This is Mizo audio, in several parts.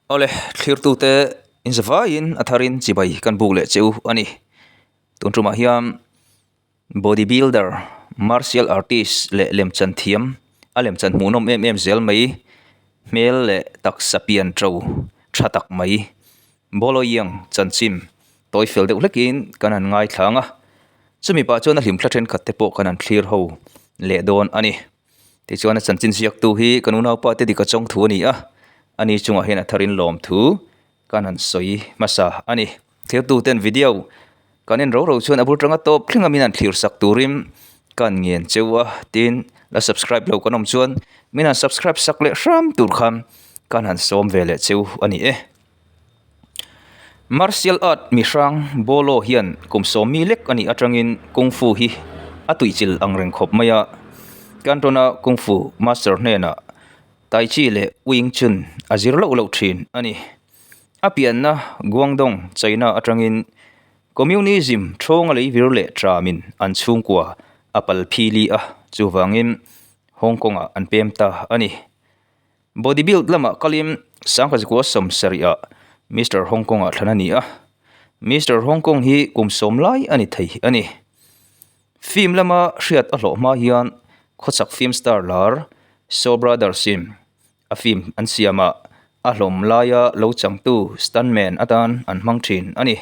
Awle, thlirtute inzavaiin a tharin chibai kan buk leh che u a ni. Tun tumah hian body builder, martial artist leh lemchan thiam, a lemchan hmuhnawm em em zel mai, hmel leh taksa pian to tha tak mai, Bawlawiang chanchin tawi fel deuh hlekin kan han ngaithlang a, chumi pah chuan a hlimthla thenkhat te pawh kan han thlir ho leh dawn a ni. Tichuan a chanchin ziaktu hi kan unaupa te dika chawng thu a ni a, ani chungah hian a tharin lawm thu kan han sawi hmasa a ni. Thirtu ten video kan en ro ro chuan a bul tanga tawp thleng a min han thlir sak turin ka han ngen cheu a, tin la subscribe lo kan awm chuan min han subscribe sak leh hram tur khan kan han sawm ve leh cheu a ni e. Martial art mi hrang Bolo hian kum sawmmi lek a nih atangin Kung Fu hi a tuichilh ang reng khawp mai a. Cantona Kung Fu master hnenah Tai Chi leh Wing Chun a zir loh loh thin a ni. A pianna Guangdong, China atangin Communism thawnga leivir leh tramin an chhungkua a pal phili a, chuvangin Hong Kong-ah an pem ta a ni. Body build lamah kalin Sangkazikua sawmsarih ah Mister Hong Kong ah thlan a ni a, Mister Hong Kong hi kum sawm lai a ni thei a ni. Film lama hriat a hlawh hma hian khawchhak film star lar Shaw Brothers in a film an siamah a hlawm laia lo changtu stuntman atan an hmang thin a ni.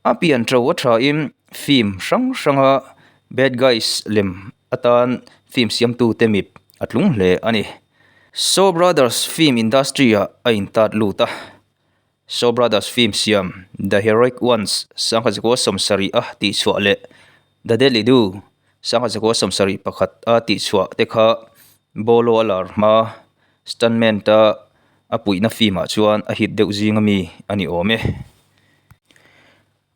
A pian to a thain film hrang hranga bad guys lem atan film siamtute mip a tlung hle a ni. Shaw Brothers film industry ah a intat lut a, Shaw Brothers film siam The Heroic Ones sangkhat zakua sawmsarih a tihchhuah leh The Deadly Dew sangkhat zakua sawmsarih pakhat a tihchhuah te kha Bolo a lar hma stuntman ta a puihna film ah chuan a hit deuh zing ami a ni awm e.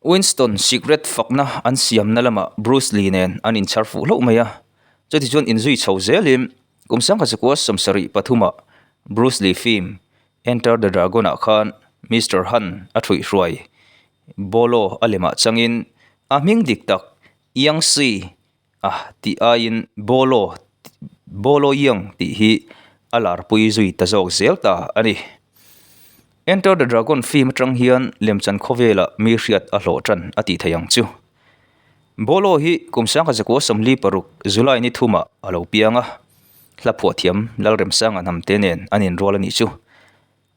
Winston sikret fakna an siamna lamah Bruce Lee nen an inchhar fuh hlauh mai a, chutichuan inzui chho zelin kum sangkhat zakua sawmsarih pathumah Bruce Lee film Enter the Dragon ah khan Mister Han a thuihhruai Bolo a lemah changin a hming dik tak Yang Si a tih aiin Bolo Bolo Yeung tih hi a larpui zui ta zawk zel ta a ni. Enter the Dragon film atang hian lemchan khawvelah mi hriat a hlawh tan a tih theih ang chu. Bolo hi kum sangkhat zakua sawmli paruk July ni thumah a lo piang a, hla phuah thiam Lalremsanga hnamte nen an inrual a nih chu.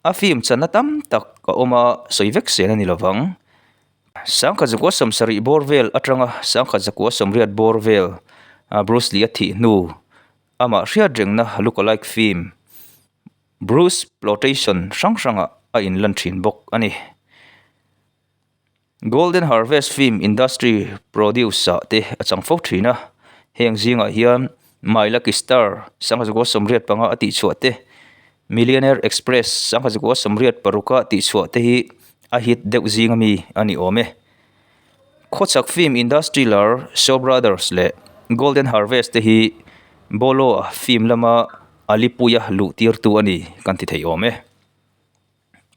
A film channa tam tak a awm a, sawi vek zel a ni lovang. Sangkhat zakua sawmsarih bawr vel atanga sangkhat zakua sawmriat bawr vel Bruce Lee a thih hnu amah hriat rengna lookalike film Bruceploitation hrang hrangah a inlan thin bawk a ni. Golden Harvest Film Industry produce ah te a chang fo thin a, heng zingah hian My Lucky Star sangkhat zakua sawmriat panga a tihchhuah te, Millionaire Express sangkhat zakua sawmriat paruka tihchhuah te hi a hit deuh zing ami a ni awm e. Khawchhak film industry lar Shaw Brothers leh Golden Harvest te hi Bolo-a film lama a lipuia luh tirtu a ni kan ti thei awm e.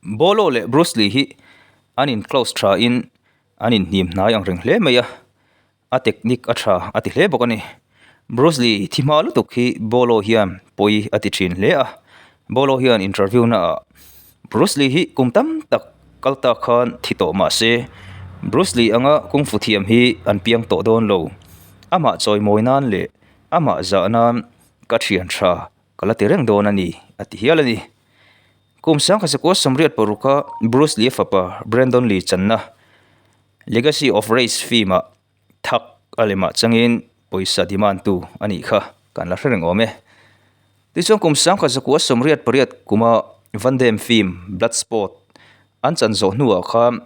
Bolo leh Bruce Lee hi an in close tha in an inhnim hnai ang reng hle mai a. A technique a tha a ti hle bawk a ni. Bruce Lee thi hma lutuk hi Bolo hian pawi a ti thin hle a. Bolo hian interview na ah Bruce Lee hi kum tam tak kal tak khan thi tawh mah se Bruce Lee anga kung fu thiam hi an piang tawh dawn lo. Amah chawimawi nan leh amah zah nan ka thian tha ka la ti reng dawn a ni a ti hial a ni. Kum sangkhat sakua sawmriat paruka Bruce Lee a fapa Brandon Lee channa Legacy of Race film-ah thak a lemah changin pawisa demand tu a nih kha kan la hre reng awm e. Tichuan kum sangkhat zakua sawmriat pariat kuma Van Damme film Bloodsport an chan zawh hnuah khan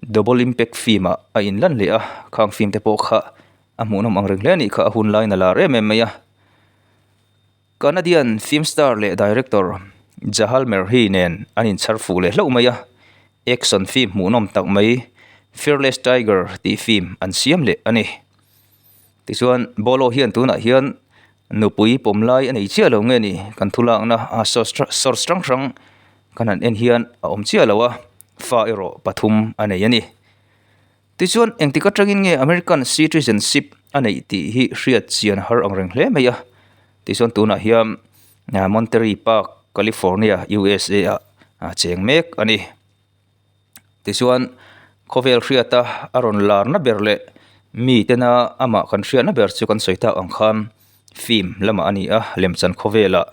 Double Impact film-ah a inlan leh a, khang film te pawh kha a hmuhnawm ang reng hle a nih kha a hun laiin a lar em em mai a. Canadian film star leh director Jahal Merhi nen an inchhar fuh leh hlauh mai a, action film hmuhnawm tak mai Fearless Tiger tih film an siam leh a ni. Tichuan Bolo hian tunah hian nupui pawm lai a nei chiah lo nge ni kan thu lakna a source hrang hrang kan han en hian a awm chiah lo a, fa erawh pathum a nei a ni. Tichuan, engtik atangin nge American citizenship a neih tih hi hriat chian har ang reng hle mai a. Tichuan tunah hian Monterey Park, California, USA ah a cheng mek a ni. Tichuan khawvel hriata a rawn larna ber leh mi tena amah kan hriatna ber chu kan sawi tak ang khan film lamah a ni a, lemchan khawvelah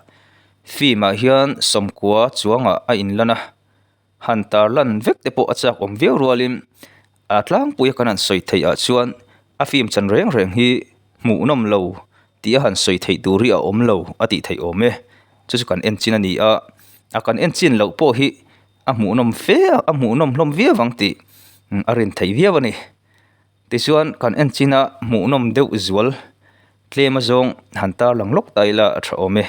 film ah hian sawmkua chuangah a inlan a. Han tarlan vek te pawh a chak awm viau rualin a tlangpui a kan han sawi theih ah chuan a film chan reng reng hi hmuhnawm lo tih a han sawi theih tur hi a awm lo a tih theih awm e chu chu kan en chin a ni a a kan en chin loh pawh hi a hmuhnawm fe a a hmuhnawm hlawm viau ang tih a rin theih viau a ni tichuan kan en chin a hmuhnawm deuh zual tlem a zawng han tarlang lawk ta ila a tha awm e.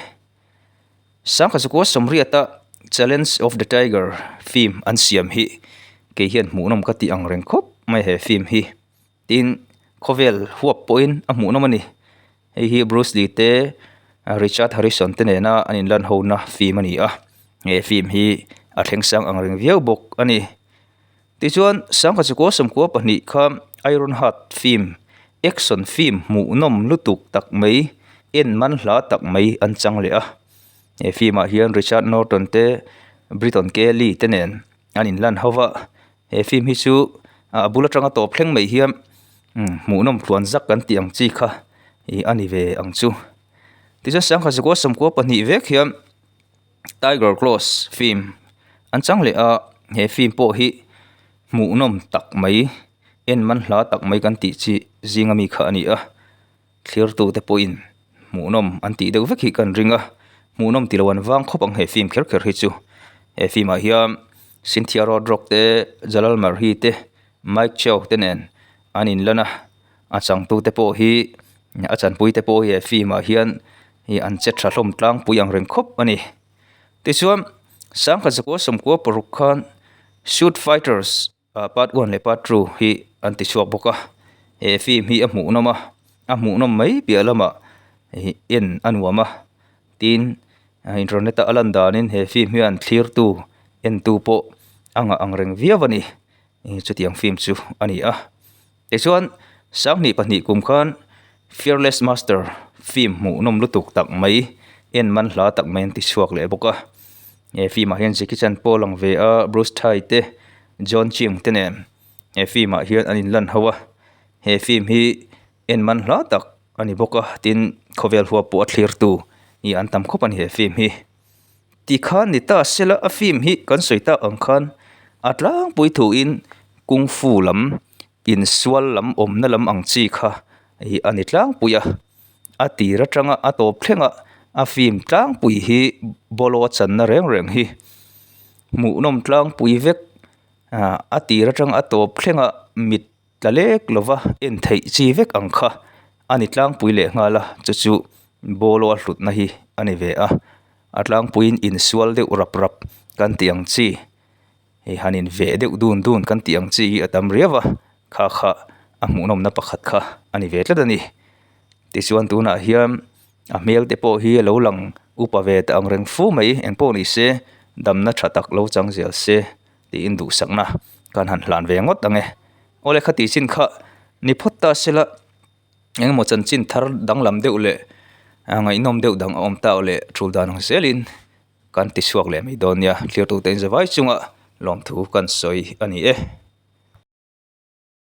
Sangkazukua Sawmriata Challenge of the Tiger film an siam hi kei hian hmuhnawm ka tih ang reng khawp mai he film hi. Tin, khawvel huap pawhin a hmuhnawm a ni. Hei hi Bruce Lee te Richard Harrison te nena an inlan hona film a ni a, he film hi a thleng sang ang reng viau bawk a ni. Tichuan, Sangkazukua 12 kha Iron Heart film Action film hmuhnawm lutuk tak mai, en man hla tak mai an chang leh a. He film ah hian Richard Norton te, Britton Kelly te nen an inlan ho va. He film hi chu a bul atanga tawp thleng mai hian hmuhnawm tluan zak kan tih ang chi kha ih a ni ve ang chu. Tichuan sangha zakua sawmkua pahnih vek hian Tiger Claws film an chang leh a, he film pawh hi hmuhnawm tak mai. En man hla tak mai kan tih chi zinga mi kha a ni a, thlirtute pawhin hmuhnawm an tih deuh vek hi kan ring a, hmuhnawm tilo an vang khawp ang he film kher kher hi chu. He film ah hian Cynthia Rothrock te, Jalal Marhi te, Mike Chao te nen an inlan a, a changtute pawh hi a chanpui te pawh hi he film ah hian ih an che tha hlawm tlangpui ang reng khawp a ni. Tichuan sangkhat zakua sawmkua paruk khan Shoot Fighters. Part one leh part two hi an ti chhuak bawk a, he film hi a hmuhnawm a, a hmuhnawm mai piah lamah ih en a nuam a, tin internet a a lan danin he film hian thlirtu entu pawh a ngah ang reng viau a ni, chutiang film chu a ni a. Tichuan sanghnih pahnih kum khan Fearless Master film hmuhnawm lutuk tak mai en man hla tak mai an ti chhuak leh bawk a, he film ah hian Jackie Chan pawh a lang ve a, Bruce Thai te John Cheung te nen he film ah hian an inlan ho a, he film hi en man hla tak a ni bawk a, tin khawvel huap pawh a thlir tu hi an tam khawp a ni he film hi. Tikhan ni ta sela a film hi kan sawi tak ang khan a tlangpui thuin kung fu lam insual lam awmna lam ang chi kha ih a ni tlangpui a, a tir atanga a tawp thleng a a film tlangpui hi bolo a channa reng reng hi. Hmuhnawm tlangpui vek ah a tir atang a tawp thleng a mit tla lek lova en theih chi vek ang kha a ni tlangpui leh nghal a chu chu bolo a hlutna hi a ni ve a a tlangpuiin insual deuh rap rap kan tih ang chi hei han in veh deuh dun dun kan tih ang chi hi a tam riau a kha kha a hmuhnawmna pakhat kha a ni ve tlat a ni tichuan tunah hian. A hmel te pawh hi a lo lang upa ve ta ang reng fu mai eng pawh ni se damna tha tak lo chang zel se tiin duhsakna kan han hlan ve ngawt ang e. Awle khati chin kha ni phawt ta sela engemaw chanchin thar danglam deuh leh ngaihnawm deuh dang a awm ta leh tul dan ang zelin kan ti chhuak leh mai dawn nia thlir tute in zavai chunga lawmthu kan sawi a ni e.